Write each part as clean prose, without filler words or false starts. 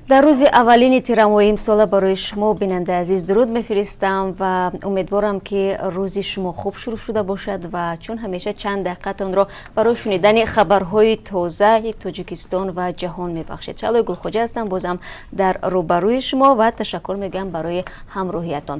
Дар рӯзи аввалини тирамоҳи имсола барои шумо, бинандаи азиз, дуруд мефиристам ва умедворам, ки рӯзи шумо хуб шурӯъ шуда бошад ва чун ҳамеша чанд дақиқатонро барои шунидани хабарҳои тозаи Тоҷикистон ва ҷаҳон мебахшед. Шаълои Гулхоҷа ҳастам бозам дар рӯбарӯи шумо ва ташаккур мегӯям барои ҳамроҳиятон.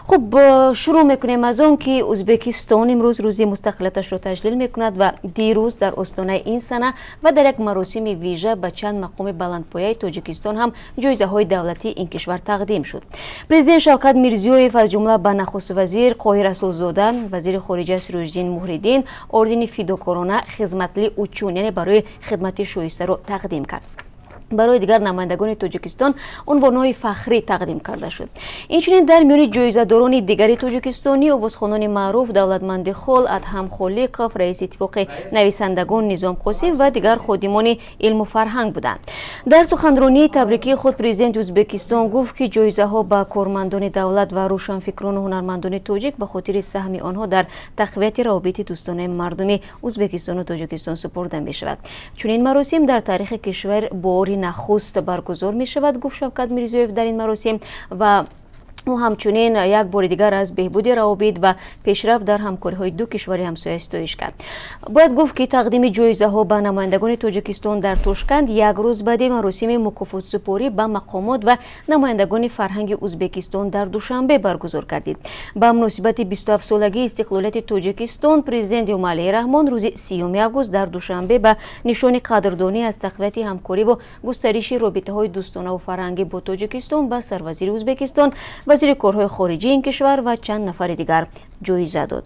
Хуб, шурӯъ мекунем аз он, ки Ӯзбекистон имрӯз рӯзи мустақилияташро таҷлил мекунад ва дирӯз дар остонаи ин сана ва дар як маросими вижа ба чанд мақоми баландпояи Тоҷикистон ҳам ҷоизаҳои давлатии ин кишвар тақдим шуд. Президент Шавкат Мирзиёев, аз ҷумла, ба нахуствазир Қоҳир Расулзода, вазири хориҷа Сироҷиддин Муҳриддин ордени «Фидокорона хизматли учун», яъне барои хидмати шоистаро тақдим кард. Барои дигар намояндагони Тоҷикистон унвонҳои фахрӣ тақдим карда шуд. Инчунин дар миёни ҷоизадорони дигари тоҷикистонӣ овозхонони маъруф Давлатманди Хол, Адҳам Холиқов, раиси Иттифоқи нависандагон Низом Қосим ва дигар ходимони илму фарҳанг буданд. Дар суханронии табрикии худ президенти Ӯзбекистон гуфт, ки ҷоизаҳо ба кормандони давлат ва рӯшанфикрону ҳунармандони тоҷик ба хотири саҳми онҳо дар тақвияти равобити дӯстонаи мардуми Ӯзбекистону Тоҷикистон супурда мешавад. Чунин маросим дар таърихи кишвар бори нахуст баргузор мешавад, гуфт Шавкат Мирзиёев дар ин маросим, ва ӯ ҳамчунин як бори дигар аз беҳбуди равобит ва пешрафт дар ҳамкориҳои ду кишвари ҳамсоя ситоиш кард. Бояд гуфт, ки тақдими ҷоизаҳо ба намояндагони Тоҷикистон дар Тошканд як рӯз баъди маросими мукофотсупорӣ ба мақомот ва намояндагони фарҳанги Ӯзбекистон дар Душанбе баргузор гардид. Ба муносибати 27-солагии истиқлолияти Тоҷикистон президент Эмомалӣ Раҳмон рӯзи 30 август дар Душанбе ба нишони қадрдонӣ аз тақвияти ҳамкориву густариши робитаҳои дӯстонаву фарҳангӣ бо Тоҷикистон ба сарвазири Ӯзбекистон, вазири корҳои хориҷии ин кишвар ва чанд нафари дигар ҷоиза дод.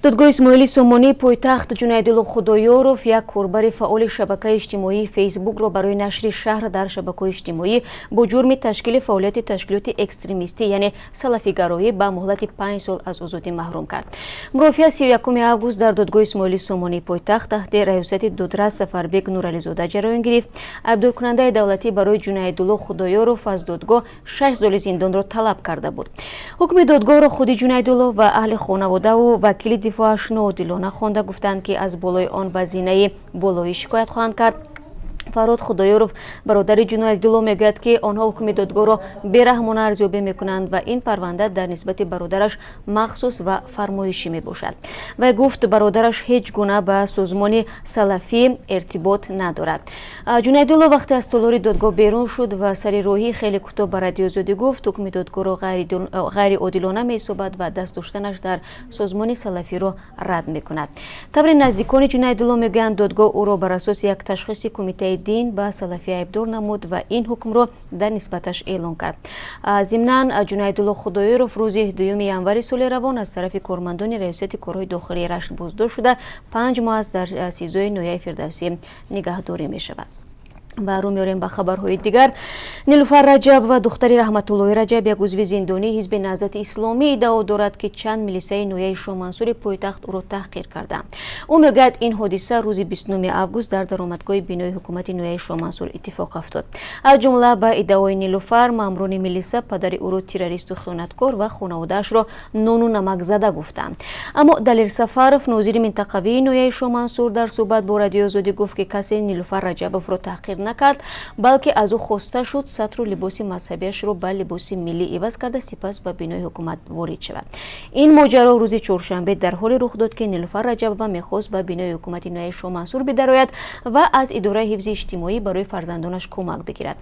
Додгоҳи Исмоили Сомонии пойтахт Ҷунайдулло Худоёров, як корбари фаъоли шабакаи иҷтимоии Фейсбукро, барои нашри шарҳ дар шабакаҳои иҷтимоӣ бо ҷурми ташкили фаъолияти ташкилоти экстремистӣ, яъне салафигароӣ, ба муҳлати 5 сол аз озодӣ маҳрум кард. Мурофиа 31 август дар додгоҳи Исмоили Сомонии пойтахт таҳти раёсати додрас Сафарбек Нурализода ҷараён гирифт. Айбдоркунандаи давлатӣ барои Ҷунайдулло Худоёров аз додгоҳ 6 соли зиндонро талаб карда буд. Ҳукми додгоҳро худи Ҷунайдулло ва аҳли хонаводаву вакили дифоаш ноодилона хонда, гуфтанд, ки аз болои он ба зинаи болоӣ шикоят хоҳанд кард. Фарҳод Худоёров, бародари Ҷунайдулло, мегӯяд, ки онҳо ҳукми додгоҳро бераҳмона арзёбӣ мекунанд ва ин парванда дар нисбати бародараш махсус ва фармоишӣ мебошад. Вай гуфт, бародараш ҳеҷ гуна ба созмони салафӣ иртибот надорад. Ҷунайдулло вақте аз толори додгоҳ берун шуд ва сари роҳӣ хеле кӯтоҳ ба Радиои Озодӣ гуфт, ҳукми додгоҳро ғайриодилона меҳисобад ва даст доштанаш дар созмони салафиро рад мекунад. Тавре наздикони Ҷунайдулло мегӯянд, додгоҳ ӯро бар асоси як ташхиси кумитаи дин ба салафӣ айбдор намуд ва ин ҳукмро дар нисбаташ эълон кард. Зимнан, Ҷунайдулло Худоёров рӯзи 2 январи соли равон аз тарафи кормандони Раёсати корҳои дохилии Рашт боздошт шуда, 5 моҳ аст дар СИЗОи ноҳияи Фирдавсӣ нигаҳдорӣ мешавад. Ва рӯ меорем ба хабарҳои дигар. Нилуфар Раҷаб ва духтари Раҳматуллои Раҷаб, як узви зиндонии ҳизби Наҳзати Исломӣ, иддао дорад, ки чанд милисаи ноҳияи Шомансури пойтахт ӯро таҳқир карданд. Ӯ мегӯяд, ин ҳодиса рӯзи 29 август дар даромадгоҳи бинои ҳукумати ноҳияи Шомансур иттифоқ афтод. Аз ҷумла, ба иддаои Нилуфар, маъмурони милиса падари ӯро террористу хиёнаткор ва хонаводаашро нону намакзада гуфтанд. Аммо Далер Сафаров, нозири минтақавии ноҳияи Шомансур, дар суҳбат бо Радиои Озодӣ гуфт, ки касе Нилуфар Раҷабовро таҳқир накард, балки аз ӯ хоста шуд сатру либоси мазҳабиашро ба либоси миллӣ иваз карда, сипас ба бинои ҳукумат ворид шавад. Ин моҷаро рӯзи чоршанбе дар ҳоле рух дод, ки Нилуфар Раҷабова мехост ба бинои ҳукумати ноҳияи Шомансур бидарояд ва аз идораи ҳифзи иҷтимоӣ барои фарзандонаш кӯмак бигирад.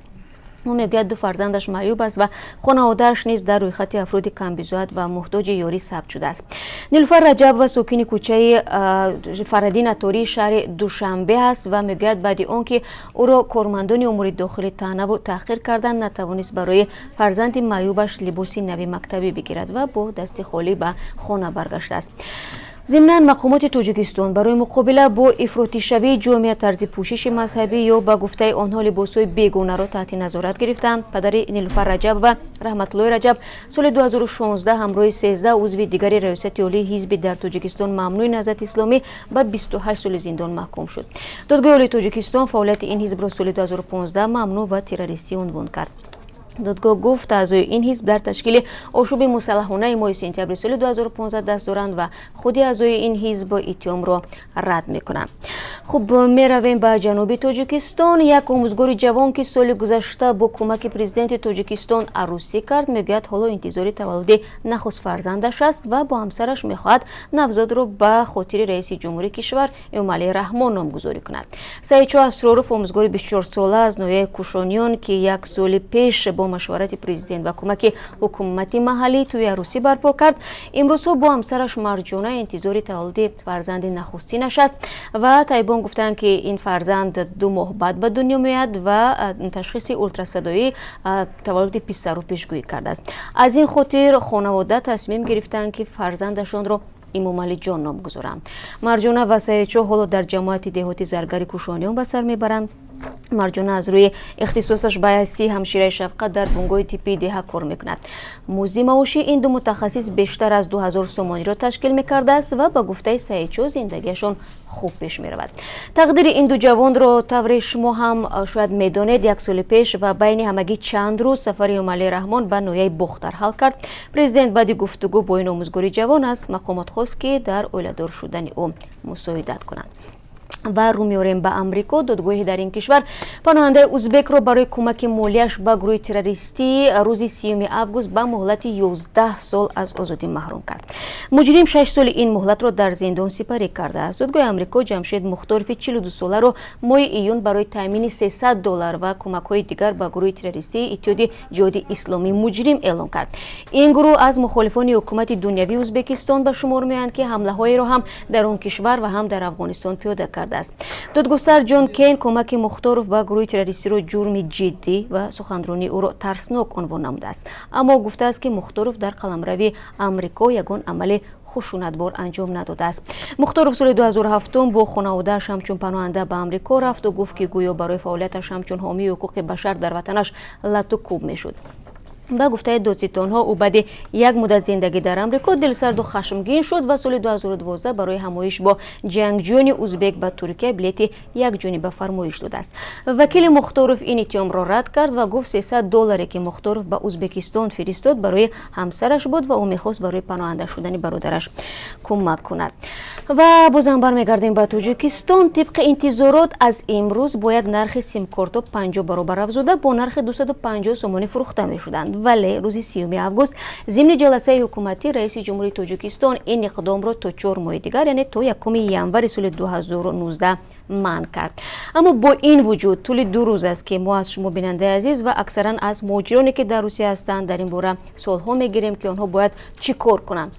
Ӯ мегӯяд, ду фарзандаш маъюб аст ва хонаводааш низ дар рӯйхати афроди камбизоат ва муҳтоҷи ёрӣ сабт шудааст. Нилуфар Раҷабова сокини кӯчаи Фариддин Аттории шаҳри Душанбе аст ва мегӯяд, баъди он ки ӯро кормандони умури дохилӣ таънаву таҳқир карданд, натавонист барои фарзанди маъюбаш либоси нави мактабӣ бигирад ва бо дасти холӣ ба хона баргаштааст. Зимнан, мақомоти Тоҷикистон барои муқобила бо ифротишавии ҷомеа тарзи пӯшиши мазҳабӣ ё, ба гуфтаи онҳо, либосҳои бегонаро таҳти назорат гирифтанд. Падари Нилуфар Раҷабова, Раҳматуллои Раҷаб, соли 2016 ҳамроҳи 13 узви дигари Раёсати олии ҳизби дар Тоҷикистон мамнӯи Наҳзати Исломӣ ба 28 соли зиндон маҳкум шуд. Додгоҳи олии Тоҷикистон фаъолияти ин ҳизбро соли 2015 мамнӯъ ва террористӣ унвон кард. Додгоҳ гуфт, аъзои ин ҳизб дар ташкили ошӯби мусаллаҳонаи моҳи сентябри соли 2015 даст доранд ва худи аъзои ин ҳизб иттиҳомро рад мекунанд. Хуб, меравем ба ҷануби Тоҷикистон. Як омӯзгори ҷавон, ки соли гузашта бо кӯмаки президенти Тоҷикистон арӯсӣ кард, мегӯяд, ҳоло интизори таваллуди нахуст фарзандаш аст ва бо ҳамсараш мехоҳад навзодро ба хотири раиси ҷумҳури кишвар Эмомалӣ Раҳмон номгузорӣ кунад. Саидшоҳ Асроров, омӯзгори 24сола аз ноҳияи Кушониён, ки як соли пеш бо машварати президент ва кӯмаки ҳукумати маҳаллӣ тӯи арӯсӣ барпо кард, имрӯзҳо бо ҳамсараш Марҷона интизори таваллуди фарзанди нахустинаш аст ва табибон гуфтанд, ки ин фарзанд 2 моҳ баъд ба дунё меояд ва ташхиси ултрасадоӣ таваллуди писарро пешгӯӣ кардааст. Аз ин хотир хонавода тасмим гирифтанд, ки фарзандашонро Имомалиҷон ном гузоранд. Марҷона ва Саидшоҳ ҳоло дар ҷамоати деҳоти Заргари Кушониён ба сар мебаранд. Марҷона аз рӯи ихтисосаш ба ҳайси ҳамшираи шафқат дар бунгоҳи тиббии деҳа кор мекунад. Музди маоши ин ду мутахассис бештар аз 2000 сомониро ташкил мекардааст ва ба гуфтаи Саидшоҳ, зиндагиашон хуб пеш меравад. Тақдири ин ду ҷавонро тавре шумо ҳам шояд медонед, як соли пеш ва байни ҳамагӣ чанд рӯз сафари Эмомалӣ Раҳмон ба ноҳияи Бохтар ҳал кард. Президент баъди гуфтугӯ бо ин омӯзгори ҷавон аз мақомот хост, ки дар оиладор шудани ӯ мусоидат кунанд. Ва рӯ меорем ба Амрико. Додгоҳи дар ин кишвар паноҳандаи узбекро барои кӯмаки молияш ба гурӯҳи террористӣ рӯзи 30 август ба муҳлати 11 сол аз озодӣ маҳрум кард. Муҷрим 6 соли ин муҳлатро дар зиндон сипарӣ кардааст. Додгоҳи Амрико Ҷамшед Мухторови 42соларо моҳи июн барои таъмини 300 доллар ва кӯмакҳои дигар ба гурӯҳи террористии Иттиҳоди ҷиҳоди исломӣ муҷрим эълон кард. Ин гурӯҳ аз мухолифони ҳукумати дунявии Ӯзбекистон ба шумор меоянд, ки ҳамлаҳоеро ҳам дар он кишвар ва ҳам дар Афғонистон пиёда кардааст. Додгустар Ҷон Кейн кӯмаки Мухторов ба гурӯҳи террористиро ҷурми ҷиддӣ ва суханронии ӯро тарснок унвон намудааст, аммо гуфтааст, ки Мухторов дар қаламрави Амрико ягон амали хушунатбор анҷом надодааст. Мухторов соли 2007 бо хонаводааш ҳамчун паноҳанда ба Амрико рафт ва гуфт, ки гӯё барои фаъолияташ ҳамчун ҳомии ҳуқуқи башар дар ватанаш лату кӯб мешуд. Ба гуфтаи додситонҳо, ӯ баъди як муддат зиндагӣ дар Амрико дилсарду хашмгин шуд ва соли 2012 барои ҳамоиш бо ҷангҷӯёни узбек ба Туркия билети якҷониба фармоиш додааст. Вакили Мухторов ин иттиҳомро рад кард ва гуфт, 300 долларе, ки Мухторов ба Узбекистон фиристод, барои ҳамсараш буд ва ӯ мехост барои паноҳанда шудани бародараш кӯмак кунад. Ва бозам бармегардем ба Тоҷикистон. Тибқи интизорот, аз имрӯз бояд нархи симкортҳо 50 баробар афзуда, бо нархи 250 сомонӣ фурӯхта мешуданд. Вале рӯзи 30 август зимни ҷаласаи ҳукуматӣ раиси ҷумҳурии Тоҷикистон ин иқдомро то 4 моҳи дигар, яъне то 1 январи соли 2019 манъ кард. Аммо бо ин вуҷуд тӯли 2 рӯз аст, ки мо аз шумо, бинандаи азиз, ва аксаран аз муҳоҷироне, ки дар Русия ҳастанд, дар ин бора суолҳо мегирем, ки онҳо бояд чӣ кор кунанд.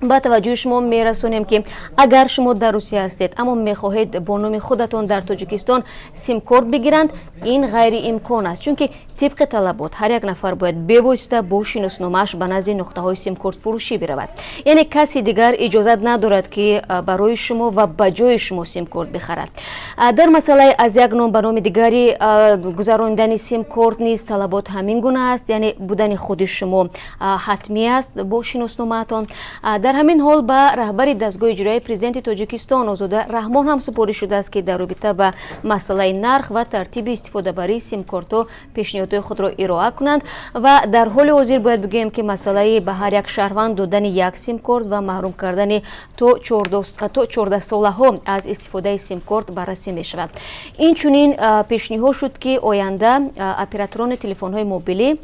Ба таваҷҷӯҳи шумо мерасонем, ки агар шумо дар Русия ҳастед, аммо мехоҳед бо номи худатон дар Тоҷикистон симкорт бигиранд, ин ғайриимкон аст, чунки тибқи талабот ҳар як нафар бояд бевосита бо шиносномааш ба назди нуқтаҳои симкортфурӯшӣ биравад, яъне каси дигар иҷозат надорад, ки барои шумо ва ба ҷои шумо симкорт бихарад. Дар масъалаи аз як ном ба номи дигари гузаронидани симкорт низ талабот ҳамин гуна аст, яъне будани худи шумо ҳатмӣ аст бо шиносномаатон. Дар ҳамин ҳол ба раҳбари дастгоҳи иҷроияи президенти Тоҷикистон Озода Раҳмон ҳам супориш шудааст, ки дар робита ба масъалаи нарх ва тартиби истифодабарии симкортҳо пешниҳодҳои худро ироа кунанд. Ва дар ҳоли ҳозир бояд бигӯем, ки масъалаи ба ҳар як шаҳрванд додани як симкорт ва маҳрум кардани то 14солаҳо аз истифодаи симкорт баррасӣ мешавад. Инчунин пешниҳод шуд, ки оянда операторони телефонҳои мобилӣ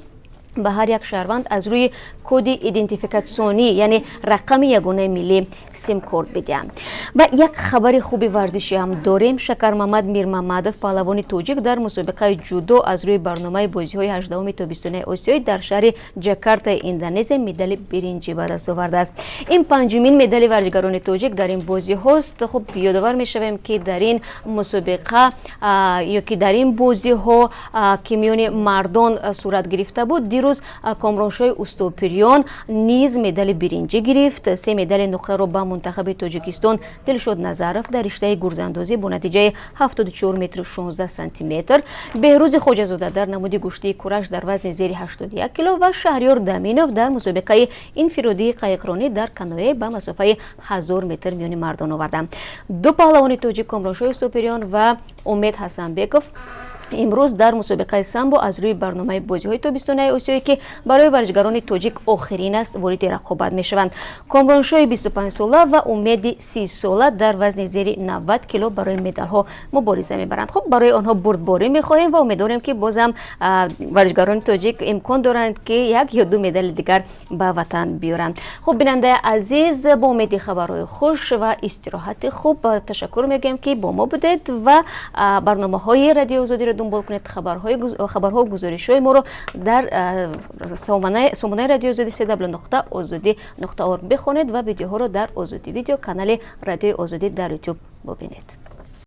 ба ҳар як шаҳрванд аз рӯи коди идентификатсионӣ, яъне рақами ягонаи миллӣ, симкорт бидиҳанд. Ва як хабари хуби варзишӣ ҳам дорем. Шакармамад Мирмамадов, паҳлавони тоҷик, дар мусобиқаи ҷудо аз рӯи барномаи бозиҳои 18-уми тобистонаи Осиёӣ дар шаҳри Ҷакартаи Индонезия медали биринҷӣ ба даст овардааст. Ин панҷумин медали варзишгарони тоҷик дар ин бозиҳост. Хуб, ёдовар мешавем, ки дар ин мусобиқа ё ки дар ин бозиҳо, ки миёни мардон сурат гирифта буд, дирӯз Комроншоҳи Устопириён низ медали биринҷӣ гирифт. Се медали нуқраро ба мунтахаби Тоҷикистон Дилшод Назаров дар риштаи гурзандозӣ бо натиҷаи 74 метру 16 сантиметр, Беҳрӯзи Хоҷазода дар намуди гӯштии кураш дар вазни зери 81 кило ва Шаҳриёр Даминов дар мусобиқаи инфиродии қайиқронӣ дар каноэ ба масофаи 1000 метр миёни мардон оварданд. Ду паҳлавони тоҷик, Комроншоҳи Устопириён ва Умед Ҳасанбеков, Имрӯз дар мусобиқаи самбо аз рӯи барномаи бозиҳои тобистонаи Осиёӣ, ки барои варзишгарони тоҷик охирин аст, вориди рақобат мешаванд. Комроншоҳи 25сола ва Умеди 30сола дар вазни зери 90 кило барои медалҳо мубориза мебаранд. Хуб, барои онҳо бурдборӣ мехоҳем ва умедворем, ки бозам варзишгарони тоҷик имкон доранд, ки як ё ду медали дигар ба ватан биёранд. Хуб, бинандаи азиз, бо умеди хабарҳои хуш ва истироҳати хуб ташаккур мегӯем, ки бо мо будед, ва барномаҳои Радиои Озодиро дунбол кунед. Хабарҳо, гузоришҳои моро дар сомонаи Радиои Озодӣ www.ozodi.org бихонед ва видеоҳоро дар Озодӣ Видео, канали Радиои Озодӣ дар Ютуб бубинед.